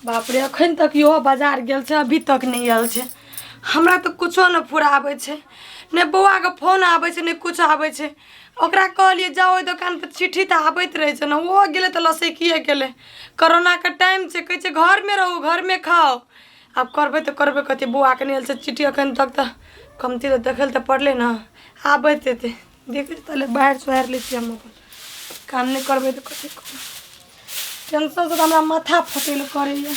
बाप रे, अखन तक इहो बाजार गेल छै, अभी तक नहि आयल छै। हमरा तऽ कुछो नहि फुराबै छै, नहि बौआके फोन आबै छै, नहि किछु आबै छै। ओकरा कहलियै जाउ ओहि दोकानपर, चिट्ठी तऽ आबैत रहै छै ने। ओहो गेलै तऽ लसकिए गेलै। कोरोनाके टाइम छै, कहै छै घरमे रहू, घरमे खाउ। आब करबै तऽ करबै कथी? बौआके नहि आयल छै चिट्ठी अखन तक, तऽ कमती तऽ देखै लए तऽ पड़लै ने। आबैत हेतै, देखै छी। ताले बाहर सोहारि लै छियै हम अपन काम। नहि करबै तऽ कथी करबै? टेंशनसँ तऽ हमरा माथा फटै लए करैए।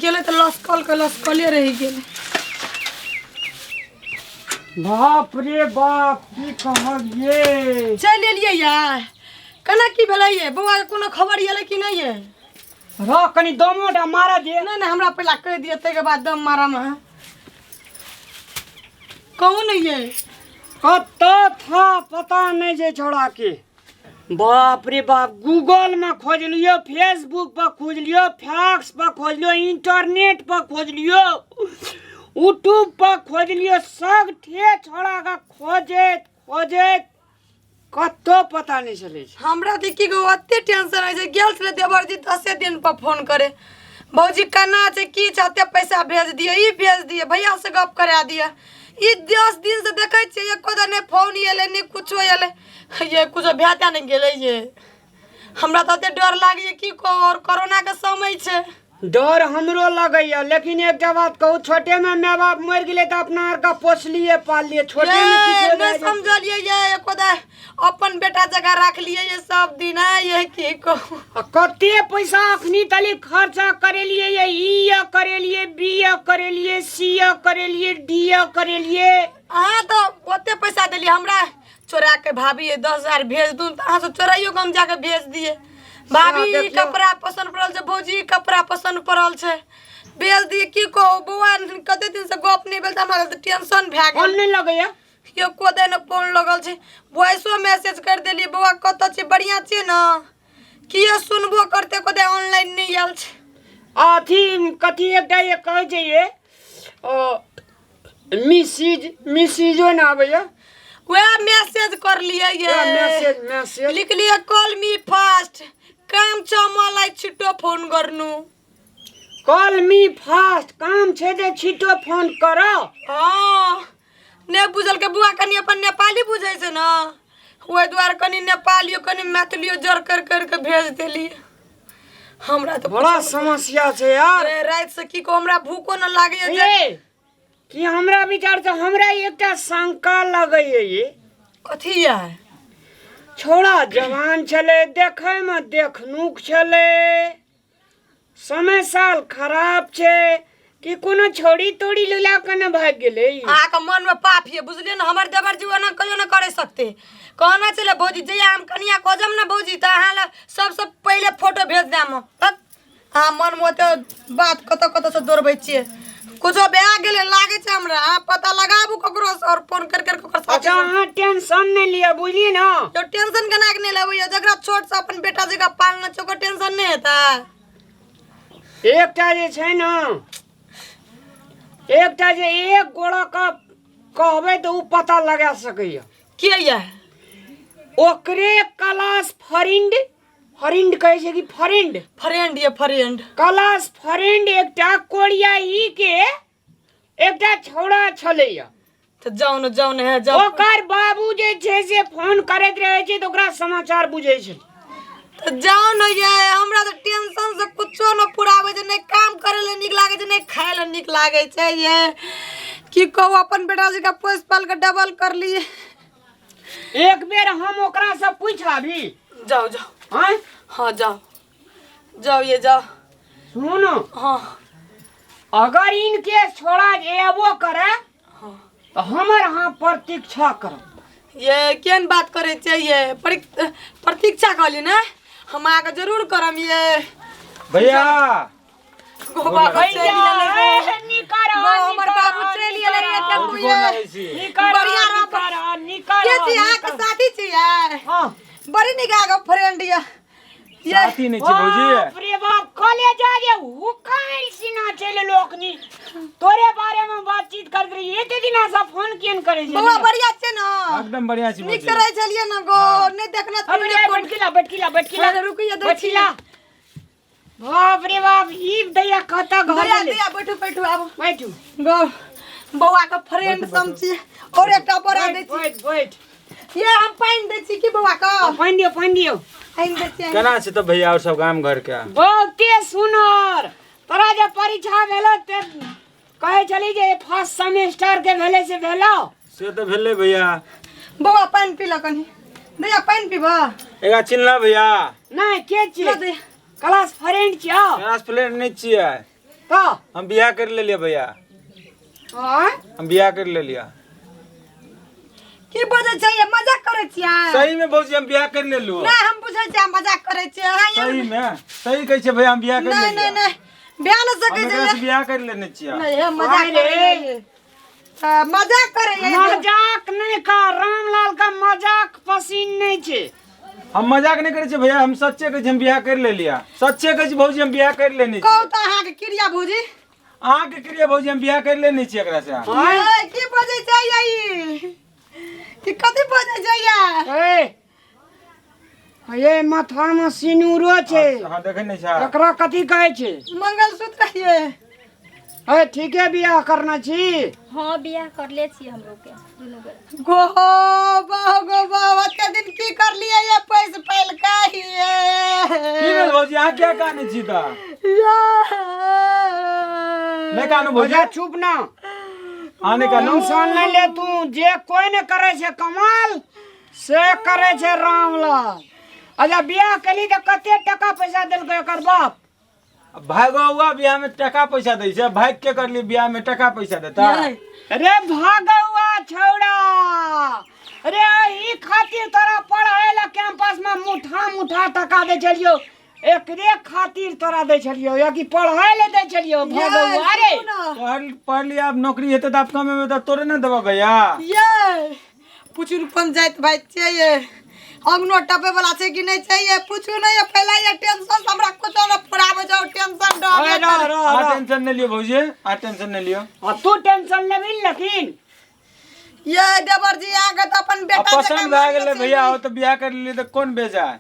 गेलै तऽ लसकल के लसकले रहि गेलै। बाप रे बाप, की कहब ये। चलि एलियै ये। केना की भेलै ये? बौआके कोनो खबर एलै कि नहि ये? रह, कनि दमो टा मारऽ दे। नहि नहि, हमरा पहिला कहि दिअ, ताहिके बाद दम मारम। अहाँ कहू ने ये। कतऽ था पता नहि छै छौड़ा के। बाप रे बाप, गूगल में खोजलियो, फेसबुक पर खोजलियो, फैक्स पर खोजलियो, इंटरनेट पर खोजलियो, यूट्यूब पर खोजलियो, सब ठे छौड़ा के खोजैत खोजैत कतौ पता नहि चलै छै। हमरा तऽ की कहू, ओते टेंशन होइ छै। गेल छलै देवर जी, 10 दिन पर फोन करे, भौजी केना छै, की छै, एते पैसा भेज दिअ, ई भेज दिअ, भैया से गप करा दिअ। ई 10 दिन से देखै छियै, एको दिन नहि फोन एलै, नहि कुछो एलै ये। कुछो भए तए नहि गेलै ये। हमरा तऽ ओते डर लागैए, की कहू। आओर कोरोनाके समय छै। डर हमरो लगैया, लेकिन एकटा बात कहू, छोटे में माय बाप मरि गेलै तऽ अपना आरके पोसलिए पाललिए, छोटे में ये किछो नहि भए जाइ। समझलियै ये, एको दा अपन बेटा जकाँ राखलियै ये सब दिन। आ ये की कहू। आ कते पैसा अखनी तली खर्चा करेलिए ये, ई ये करेलिए, बी ये करेलिए, सी ये करेलिए, डी ये करेलिए। अहाँ तऽ ओते पैसा देलियै हमरा चोरा के। भाभी ये 10,000 भेज दू तऽ अहाँ से चोराइयो के हम जाके भेज दिए। भाभी, ई देखियौ। कपड़ा पसन्द पड़ल छै, भौजी, ई कपड़ा पसन्द पड़ल छै, भेज दिए। की कहू बौआ, कते दिन से गप नहि भेल तऽ हमरा तऽ टेंशन भए फोन गेल। नहि लगैया? एको दिन फोन लगल छै? वॉइसो मैसेज कर देलियै, बौआ कतऽ छी, बढ़िआँ छियै ने? किए सुनबो करते? कोदे ऑनलाइन नहि आयल छै। अथी कथी एकटा ये कहै छै ये ओ मिसिज, मिसिजो ने आबैया। वएह मैसेज करलियै ये। मैसेज, मैसेज लिखलियै, कॉल मी फास्ट, काम छ मलाई, छिटो फोन गर्नु। कॉल मी फास्ट, काम छै जे छिटो फोन करो। हँ, नहि बुझलकै बुआ, कनि अपन नेपाली बुझै छै ने, ओहि दुआरे कनि नेपालियो कनि मैथिलियो जड़ कर कर के भेज देलियै। हमरा तऽ बड़ा समस्या छै यार। अरे, राति से की कहू, हमरा भूखो न लागैया जे ये कि हमरा विचार से हमरा एकटा शंका लगैया ये। कथी ये? छौड़ा जवान छलै, देखैमे देखनुक छलै, समय साल खराब छै, कि कोनो छौड़ी तोड़ी लुला के ने भागि गेलै? अहाँके मन में पाप ये, बुझलियै ने? हमर देवर जी ओना कहियो ने करे सकते। कहना छलै भौजी, जहिया हम कनिया खोजम ने भौजी, तऽ अहाँ लए सबसँ पहिले फोटो भेज देम हम। तक अहाँ मन में ओते बात कतऽ कतऽ से दौड़बै छियै। कुछो भए गेलै लागै छै हमरा। अहाँ पता लगाबू ककरो से और फोन कर कर के ओकर साथी अच्छा से। अहाँ टेंशन नहि लिअ, बुझलियै ने? तो टेंशन केना के नहि लेबै यौ? जकरा छोट से अपन बेटा जकाँ पालने छै, ओकर टेंशन नहि हेतै? एकटा जे छै ने, एकटा जे एक गोड़ा के कहबै तऽ ओ पता लगा सकैया। के ये? ओकरे क्लास फ्रेंड, फ्रेंड कहै छै कि फ्रेंड? फ्रेंड ये, फ्रेंड। क्लास फ्रेंड एकटा कोरियाई के एकटा छौड़ा छलैया। तऽ जाउ ने, जाउ ने, हे जाउ। ओकर बाबू जे छै से फोन करैत रहै छै तऽ ओकरा समाचार बुझै छै। तऽ जाउ ने ये। हमरा तऽ टेंशन से कुछो न पुराबै छै, नहि काम करै लए नीक लागै छै, नहि खाय लए नीक लागै छै ये। की कहू, अपन बेटा जी के पोसि पाल के डबल करलियै। एक बेर हम ओकरा से पूछ आबी। जाउ जाउ। आँय? हाँ, जाउ जाउ ये, जाउ। सुनू। हाँ। अगर इनके छोड़ा जे एबो करे हाँ तऽ हमर अहाँ प्रतीक्षा करब। ये केहन बात करै छियै ये? प्रतीक्षा कहली ने, हम अहाँके जरूर करम ये। भैया। गो बाबू चलि एलै गो। ए, निकर गो हमर बाबू चलि एलै ये, देखू गोर ये। लागै छी। निकर बढ़िया रह। निकर निकर। के छी अहाँके साथी छियै? हाँ। बड़ी नीक अहाँके फ्रेंड ये ये। साथी नहि छी भौजी। बाप रे बाप, कलेजा जे हुकाइल सीना चलि लोकनी तोरे बारे में बातचीत करैत रही। एते दिना से फोन केन करे छै? बौआ, बढ़िया छै ने? एकदम बढ़िया छी नीक भौजी। से रहै छलियै ने गो? नहि देखना अबे रे, बैठकिला बैठकिला बैठकिला। अरे, रुकिए, दै छी। बैठकिला। बाप रे बाप, ई दैया कतऽ घर दैया गेलै? दैया बैठू बैठू आबू। बैठू। गो बौआ के फ्रेंड सब छी और एकटा बोरा दै छी। बैठ बैठ। ये हम पानि दै छी की बौआ के? पानि दियौ, पानि दियौ। पानि दै छी। केना छै तऽ भैया और सब गाम घर के? बहुते सुनर। तोरा जे परीक्षा भेलो ते कहै छली जे फर्स्ट सेमेस्टर के भेलै से भेलो? से तऽ भेलै भैया। बौआ पानि पी लऽ कनी। दैया पानि पीबऽ? एकरा चिन्हला भैया? नहि, के छियै? लऽ दैया। क्लास फ्रेंड छियौ? क्लास फ्रेंड नहि छियै। तऽ हम बियाह कर लेलियै भैया। आँय? हम बियाह कर लेलियै। की बजै छै ये? मजाक करै छियै? सही में भौजी हम बियाह कर लेलु। नहि, हम बुझै छियै अहाँ मजाक करै छियै। अहाँ यहाँ- सही में सही कहै छियै भैया, हम बियाह कर नहि लेलियै। नहि नहि, बियाह नहि सकै हम छै। एकरा से बियाह कर लेने छियै। नहि, हम मजाक आइ रे। करै छियै। मजाक करै ये। मजाक नहि कर, रामलाल का मजाक पसीन नहि छै। हम मजाक नहि करै छियै भैया, हम सच्चे कहै छियै, हम बियाह कर लेलियै। सच्चे कहै छी भौजी, हम बियाह कर लेने कहू छियै। तऽ अहाँके क्रिया भौजी। अहाँके क्रिया भौजी, हम बियाह कर लेने छियै एकरा से। आँय? ए, की बजै छै ये ई? ई कथी बजै छै ये? ए, ये माथा में सिनूरो छै। हाँ, देखै नहि छै। एकरा कथी कहै छै? मंगलसूत्र ये। ए, ठीके बियाह करना छी? हाँ, बियाह करले छी हमरो के दुनू गोरा। गो बाह गो बाह, ओते दिन की करलियै ये पैस पैल कहिए? की भेल भौजी, अहाँ किया कानै छी तऽ? ये नहि कानू भौजी। भौजा चुप ना। अहाँ नहि कानू। टेंशन नहि ले तू, जे कोई नहि करै छै कमाल से करै छै रामलाल। अच्छा बियाह केली तऽ कते टका पैसा देलकै एकर बाप? भागो हुआ बियाह में टका पैसा दै छै, भाग के करली बियाह में टका पैसा देता। रे भागौआ छौड़ा रे, ई खातिर तोरा पढ़ै ला कैंपस में मुठा मुठा टका दै छलियौ, एकरे खातिर तोरा दै छलियौ या कि पढ़ै ले दै छलियौ? भागौआ रे। पढ़ पढ़ लिया, अब नौकरी हेतै तऽ आब कमेबै तऽ तोरे ने देबऽ भैया। ये पूछू ने पंचायत भाई छै ये अंगनो टपे वाला छै कि नहीं छै ये पूछू नहीं ये पहला ये टेंशन से हमरा कुछो न फुराबै जाओ टेंशन डर ओए, रह, रह, आ रह। टेंशन नहीं लियो भौजी, आ टेंशन नहीं लियो। आ तू टेंशन लेबही लेकिन ये देवर जी आगे तो अपन अब बेटा पसंद भए गेलै भैया, हो तऽ बियाह कर लेलियै तऽ कोन बेजाय।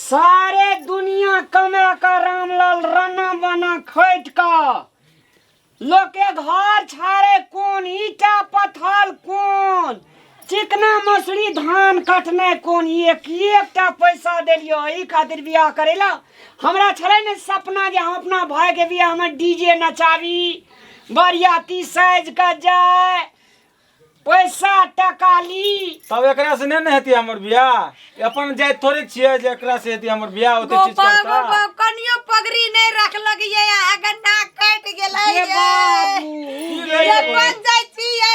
सारे दुनिया कमा का रामलाल रना बना खैट का लोक के घर छाड़े कोन, ईटा पथल कोन, चिकना मसुरी धान कटने कोन, एक एकटा पैसा देलियो ई खातिर बियाह करेला। हमरा छलै ने सपना जे हम अपना भाई के बियाह में डीजे नचाबी, बरियाती साज के जाय, पैसा टका ली। तब एकरा से नहीं ने हेती हमर बियाह, अपन जाइत थोड़े छियै जे एकरा से हेती हमर बियाह ओते चीज गोपाल करता। गोपाल कनियो पगड़ी नहीं रखलक ये आगे नाक कटि गेलै हे ये। बाबू। की ये भेलै? पंचायत छियै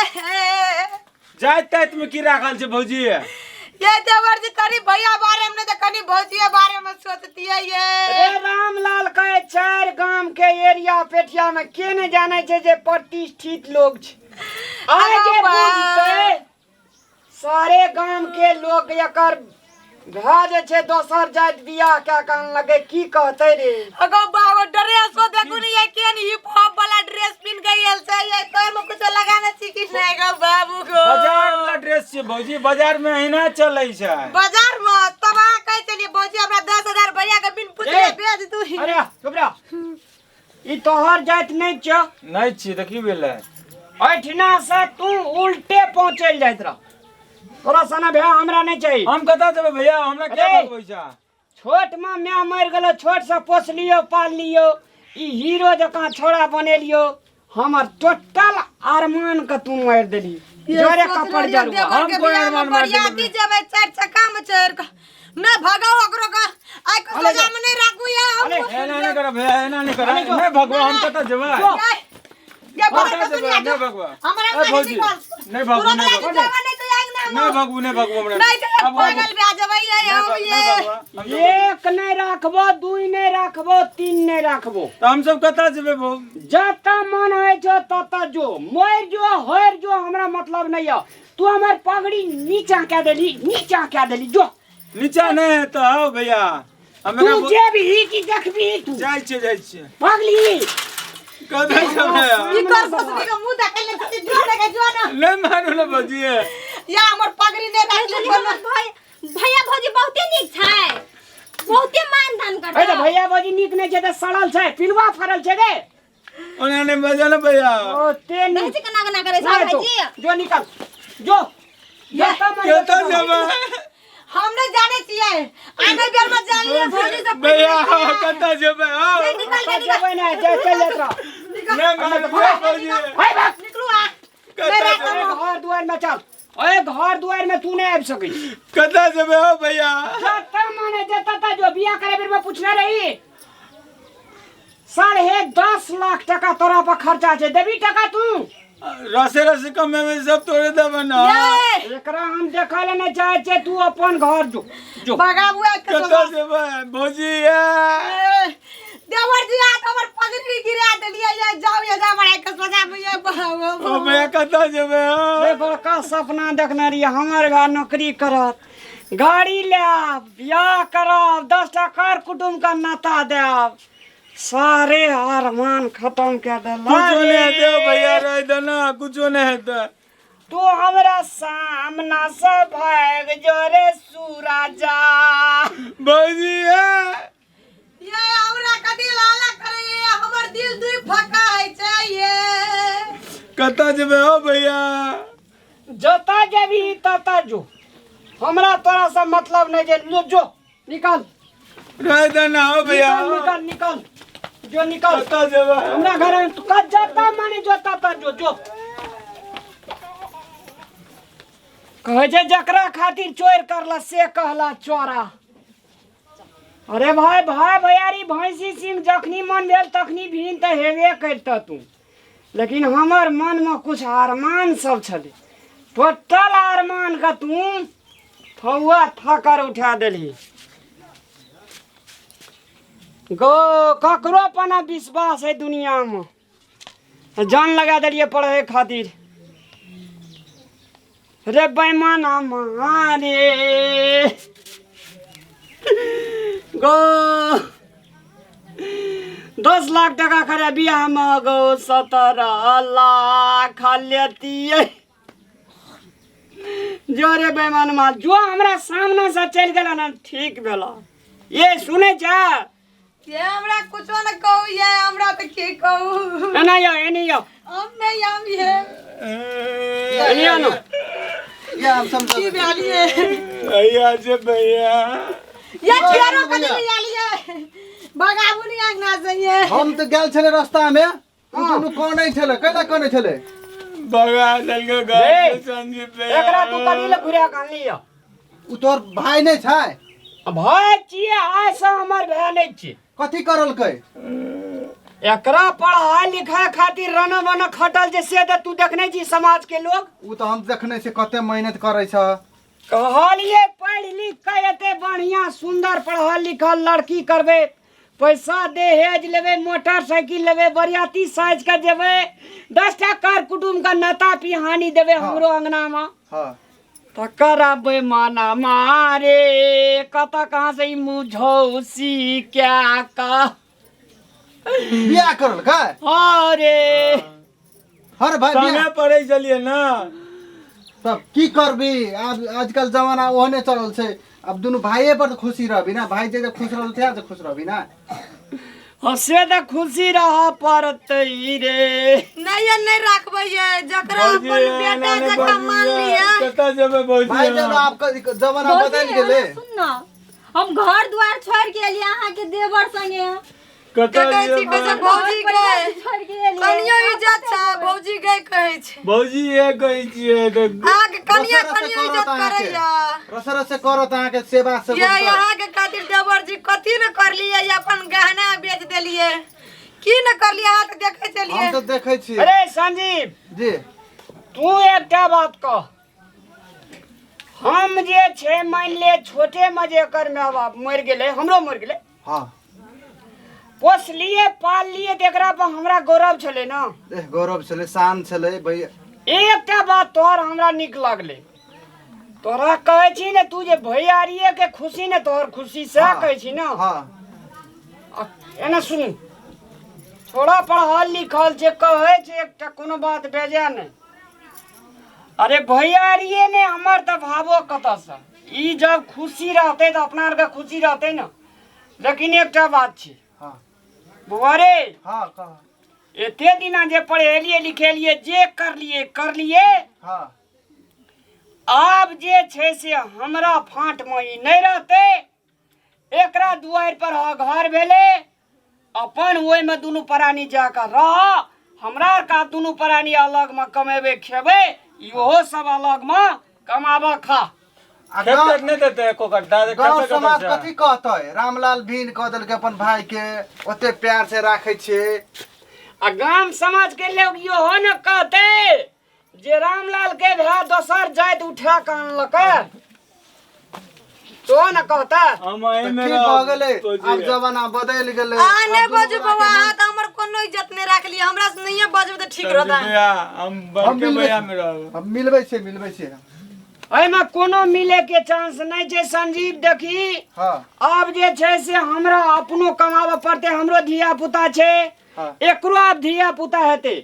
ये। जाइत ताइत में की राखल छै भौजी? ये देवर जी कनी भैया बारे में नहीं तो कनी भौजी बारे में सोचतियै ये। रे रामलाल कहे चारि गाम के एरिया पेटिया में के नहीं जाने छै जे प्रतिष्ठित लोग छै। आइ जे अरे बुझतै सारे गाम के लोग एकर भए जे छै दोसर जाति बियाह कए कऽ अनलकै, की कहतै रे? अगो बाबा ड्रेसो देखू ने ये केहन हिप हॉप वाला ड्रेस पिन के आयल छै ये, तोर में कुछो लगाने छी कि नहीं गो बाबू गो? बाजार वाला ड्रेस छै भौजी, बाजार में अहिना चलै छै। बाजार में तब अहाँ कहै छलियै भौजी हमरा 10,000 भैया के बिन पुछले ए! भेज दू। अरे चुप रह, ई तोहर जाति नहि छौ। नहि छियै तऽ की भेलै? एहिठिना से तू उल्टे पहुँचल जाइत रह, तोरा सना भैया हमरा नहीं चाहिए। हम कतऽ जेबै भैया, हमरा के अरे! भगबै छै? छोट में माय मरि गेलो, छोट से पोसलियो पाललियो, ई हीरो जकाँ छोड़ा बनेलियो, हमर टोटल अरमान के तू मारि देली। जरे कपड़ जरुआ देवर हम के कोई बियाह में अरमान मारि बरियाती देबै। जेबै चारि चक्का में चढ़ि कऽ। नहि भगाउ ओकरो के, आइ के अले सजा में नहीं राखू ये हम। अले। एना नहि करब भैया, एना नहि करब। अरे जो। नहि भगवा, हम कतऽ जेबै? जो। ये कतऽ बड़ा जेबै? दुनिया नहि भगवा। हमरा ए मारि भौजी, निकल। नहि भगू, तुरंत नहि लागि भगू। जेबै, नहि तऽ आगि ना नहि भगू, नहि भगू हमरा। नहीं तऽ आब पागल भए जेबै ये नहि हम भग- ये। नहि भगवा। हम सब- एक नहीं राखबो, दुई नहीं राखबो, तीन नहीं राखबो। तऽ हम सब कतऽ जेबै भौ? जतऽ मन होइ छौ ततऽ जो, मरि जो हरि जो, हमरा मतलब नहीं है। तू हमर पगड़ी नीचा कए देली, नीचा कए देली, जो नीचा नहि तऽ आउ भैया। हम तू एकरा जेबही कि देखबही तू? जाइ छियै, जाइ छियै। पगली कतऽ छै भैया? की कर ससुरी के मुंह देखै ले छथि, जो देखै जो ना। नहि मानू ने भौजी। या हमर पगड़ी नहि राखली। हमर भाई भैया भौजी बहुते नीक छै, बहुते मान दान ए तऽ करतौ। भैया भौजी नीक नहि छै तऽ सड़ल छै, पिलुआ फड़ल छै रे। ओना नहि बजा ने भैया। ओ ते देखै नीक छी केना केना करै छै नहि तो, भाईजी। जो निकल जो, जतऽ मन कतऽ जेबै? हम नहि जानै छियै, आने बेर में जानलियै भौजी से। भैया, कतऽ जेबै? हौ निकल कतऽ जेबै? नहि जा, चल जात रह। नहि मारबै भौजी। हाय भाग। निकलू आ। कतऽ जेबै? घर दुआर में चल, ओए घर दुआर में तू नहीं आबि सकै। कतऽ जेबै हौ भैया? जतऽ माने जतऽ तक जो। बियाह करे बेर में पूछने रही, 10.5 लाख टका तोरा पर खर्चा छै, देबी टका तू? रसे रसे कमे सब तोड़े देबै ने। ये एकरा हम देखै लए नहि चाहै छियै, तू अपन घर जो जो। भगाबू आ के। कतऽ जेबै भौजी? ये देवर जी, आ हमर पगड़ी गिरा देलियै ये। जाउ ये, जा बड़ा के सोजा में ये बाबू। ओ भैया, कतऽ जेबै हौ? रे, बड़का सपना देखने रहियै, हमर भाय नौकरी करत, गाड़ी लेब, बियाह करब, 10 टा कर कुटुम्ब के नाता देब। सारे अरमान खत्म कर देला। कुछो नहि हेतै हौ रे। भैया, रहि दे ना, कुछो नहि हेतै। तू हमरा सामना से भाग जो रे सूराजा। भौजी ये ये हमरा कथी लाला करे ये, हमर दिल दुई फका है छै ये। कतऽ जेबै हौ भैया? जतऽ जेबही ततऽ जो, हमरा तोरा से मतलब नहीं जे। लो जो, निकल। रहि दे ना हौ भैया। निकल, निकल, निकल जो, निकल। कतऽ जेबै? हमरा घर में तू कत जतऽ माने जो ततऽ जो जो। कहै छै जकरा खातिर चोर करला से कहला चोरा। अरे भाई, भाई भैयारी भैंसी सिंह, जखनी मन भेल तखनी भीन तऽ हेबे करितह तू, लेकिन हमर मनमे कुछ अरमान सब छलै, टोटल अरमान के तू थौआ थकर उठा देलही। गो ककरो पर ना विश्वास है दुनियामे, जान लगा देलियै पढ़े खातिर। रे बेईमाना मारे गो, 10 लाख टका खरे बियाहमे गो, 17 लाख लेतियै। जो रे बेईमान माल, जो हमरा सामने से चलि गेल ने, ठीक भेल। ये सुनै छ? ये हमरा कुछो न कहू, ये हमरा तऽ की कहू। एना यौ, एनी यौ। हम नहीं हम ये एनी आउ ने। या हम समझ की भेल ये? भैया से भैया। ये चेरो कथी ले आलिए? भगाबू नहीं अंगना से ये। हम तऽ गेल छलै रास्ता में, उ दुनू कनै छलै, कैला कनै छलै? भगा देलकै घर रे, से संजीव भैया। एकरा तू कथी लए घुरा के आनली यौ? उ तोहर भाय नहि छै? भाय छियै, आइ से हमर भाय नहि छियै। कथी करलकै? एकरा पढ़ाई लिखाई खातिर रन बन खटल जे, से तऽ तू देखने छी समाज के लोग। उ तऽ हम देखने छी, कते मेहनत करै छ। कहलिए पढ़ लिख के एते बढ़िया सुंदर पढ़ल लिखल लड़की करबै, पैसा दहेज लेबै, मोटरसाइकिल लेबै, बरियाती साइज के जेबै, 10 टा कर कुटुम्ब के नता पिहानी देबै हमरो अंगना में। तकर बेमाना मारे कतऽ कहाँ से ई मुझौसी क्या का बियाह करलकै? अरे। हर भाई संगे बियाह पढ़ै छलियै ना। तब की करबी, आब आजकल जमाना ओहने चलल छै। अब दुनू भाइये पर तऽ खुशी रहबी ना? भाई जे खुश रहल ते खुश रहबी ना? हाँ, से तऽ खुशी रह पड़तै रे। नहीं ये नहीं राखबै ये, जकरा भौजी, अपन एना बेटा नहि जकाँ बाजू मान ये। लिअ। कतऽ जेबै भौजी? भाई जब आपका जमाना भौजी, बदल गेलै। हमरा सुन न, हम घर द्वार छोड़ के एलियै अहाँके देवर संगे। कतऽ कहै छी, कहै छै जेबै? भौजी घर परिवार गए छोड़ के एलियै। कनियो इज्जत छै भौजी गए कहै छै। भौजी ये कहै छियै तऽ अहाँके कनिया रसे रसे कनियो करत इज्जत अहाँके। करैया। रसे रसे करत अहाँके सेवा से। ये अहाँके खातिर देवर जी कथी न करलियै, अपन गहना बेच देलियै, की न करलियै, अहाँ तऽ देखै छलियै। हम तऽ देखै छी। अरे संजीव। जी। तू एकटा बात कह, हम जे छै मानि ले छोटे मे जे एकर माय बाप मरि गेलै, हमरो मरि गेलै, पोसलिए पाललिए, तऽ एकरा पर हमरा गौरव छलै ने। एह, गौरव छलै, शान छलै भैया। एकटा बात तोहर हमरा नीक लागलै, तोरा कहै छी ने तू जे भैयारिए के खुशी ने तोहर खुशी से कहै छी ने। आ, एना सुन, थोड़ा पढ़ल लिखल छै, कहै छै एकटा कोनो बात बेजा नहि। अरे भैयारिए ने हमर तऽ भावो कतऽसँ, ई जब खुशी रहतै तऽ अपना आरके खुशी रहतै ने। लेकिन एकटा बात छै। हाँ। बौआ रे। हाँ कह। एते दिना जे पढ़ेलिए लिखेलिए जे करलिए करलिए। हाँ। आब जे छै से हमरा फाँट मे ई नहि रहतै। एकरा दुआरि पर घर भेलै अपन ओहिमे दुनू प्राणी जाकऽ रह। हमरा आरके दुनू प्राणी अलगमे कमेबै खेबै, इहो सब अलगमे कमाबऽ खा। आ खेत गाँव तेत नहि देतै एको कट्ठा गाँव कतऽ समाज कतऽ कथी कहतै? रामलाल भीन कऽ देलकै अपन भाई के, ओते प्यार से राखै छियै। आ गाम समाज के लोग इहो ने कहतै जे रामलाल के भाय दोसर जाति उठा कऽ अनलकै, तो ने कहता। हम तऽ एहिमे की भऽ गेलै, आब जमाना बदलि गेलै। अहाँ नहि आब दुनू बजू गोरा बौआ, के अहाँ तऽ हमर कोनो इज्जत नहि राखलियै। हमरा से नहिये बजबै तऽ ठीक रहता। भैया हम हम बड़के मिलबै भैया छी। में रहब। हम मिलबै छियै, मिलबै छियै। एहिमे कोनो मिले के चांस नहि छै संजीव, देखी। हाँ। आब जे छै से हमरा अपनो कमाबऽ पड़तै, हमरो धिया पुता छै। हाँ। एकरो आब धिया पुता हेतै,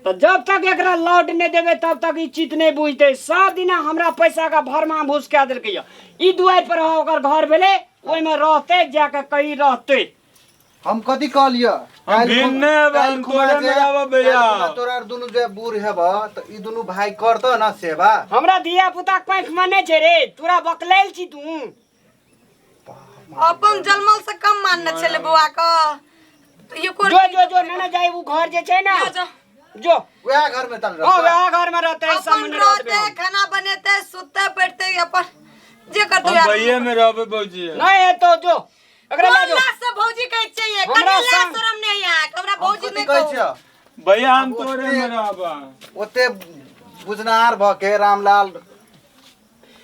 तऽ जब तक एकरा लौट नहि देबै तब तक ई चित नहि बुझतै। सब दिना हमरा पैसा के भरमा भूस कए देलकै यऽ। ई दुआरि पर ओकर घर भेलै, ओहिमे रहतै, जाके कहीं रहतै। हम कथी कहलियै? हम भिन्न नहि हेबै, हम तोरे में रहब भैया। तोरा आर दुनू जे बूढ़ हेब तऽ ई दुनू भाई करतऽ ना सेवा। हमरा धिया पुता के पाँखि मे नहि छै रे, तोरा बकलैल छी तू। अपन जन्मल से कम मानने छलै बौआ के। यो कोन जो जो जो ना जाई उ घर जे छै ना, जो, जो। जो वएह घर में तल ओ रहतै। वएह घर में रहतै, अपन सामने रहतै, रहतै, खाना बनेतै, सुततै बैठतै, अपन जे करतै हम वएह। भैये में रहबै भौजी। नहीं हेतौ, जो एकरा कोन लए जो। लाज से भौजी कहै छियै? हमरा कनि लाज संग- शरम नहि अहाँके, हमरा हम भौजी कथी नहि कहै कहू। छियै? भैया हम आब तोरे ओते- में रहब। ओते बुझनार भऽ के रामलाल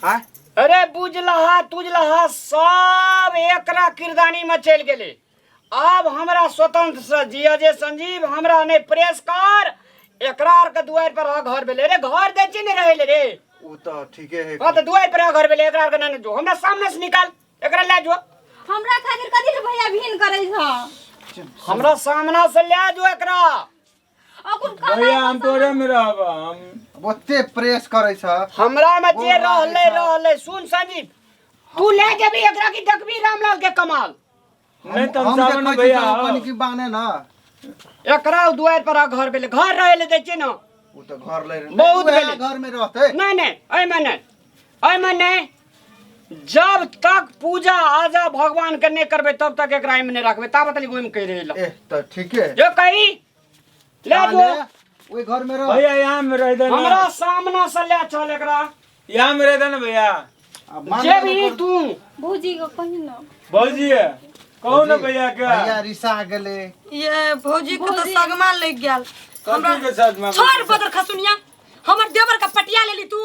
आँय? अरे बुझलहा तुझलहा सब एकरा किरदानी में चलि गेलै। आब हमरा स्वतंत्र से जिया जे संजीव, हमरा नहि प्रेस कर। एकरा आर के दुआरि पर रह घर भेलै रे, घर दै छी ने रहै ले रे। ओ तऽ ठीके है। हाँ तऽ दुआरि पर रह घर भेलै, एकरा आर के नहि जो, हमरा सामने से निकाल, एकरा लए जो। हमरा खातिर कथी ले भैया भिन करै छ? हमरा सामना से लए जो एकरा। अकुन भैया हम तोरे में रहब हम। ओते प्रेस करै छ। हमरा में जे गोर लागै रहलै छ। रहलै। सुन संजीव, तू ले जेबी एकरा की देखबी रामलाल के कमाल? नहीं हम तम जे सावन कहै छी भैया से ओ कनि की बाने ना। एकरा उ दुआरि पर घर भेलै, घर रहै ले दै छियै ने। ओ तऽ घर लै बहुत वएह भेलै। घर में रहतै। नहीं नहीं, एहिमे नहीं, एहिमे नहीं। जब तक पूजा आजा भगवान के नहीं करबै तब तक एकरा एहिमे नहीं रखबै। ताबत तक ओहिमे कहि रहै ए तऽ ठीके। जो कही ले जो। ओहि घर में रह। भैया यहाँ में रह देना। हमरा सामना से ले चल एकरा। यहाँ में रह देना भैया। आब मान जे भी लेबै तू। भौजी के कही ना। भौजी कहू ना भैया के। भैया रिसा गेलै। ये भौजी के तऽ भौजी। सगमा लागि गेल। कथी के साथ में? छोड़ बदर खसुनिया, हमर देवर के पटिया लेली तू।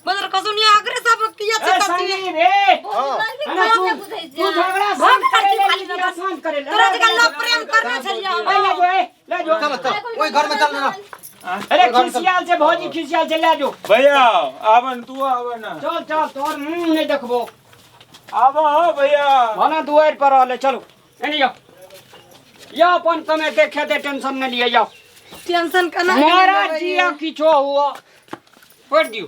बदर खसुनिया अगरे सब किया ए छै तब संजीव ए भौजी लड़की अरे के तू नहीं बुझै तू छै। झगड़ा भाग शांत लड़की करे ले, खाली लड़की शांत करे ले। तोरा जकाँ लव प्रेम करने छलियै हम। ए, ले जो ए ले जो। चल चल ओहि घर में चल ना। अरे खिसियाल छै भौजी, खिसियाल छै, ले जो। भैया आवन तू आवन। चल चल, तोहर मुंह नहीं देखबो। आवा हो भैया। भला दुआरि पर रहले, चलो एने जाओ। या अपन कमेते खेते, टेंशन नहीं लिया जाओ। टेंशन केना मारा जिया किछो हुआ पढ़ दियो।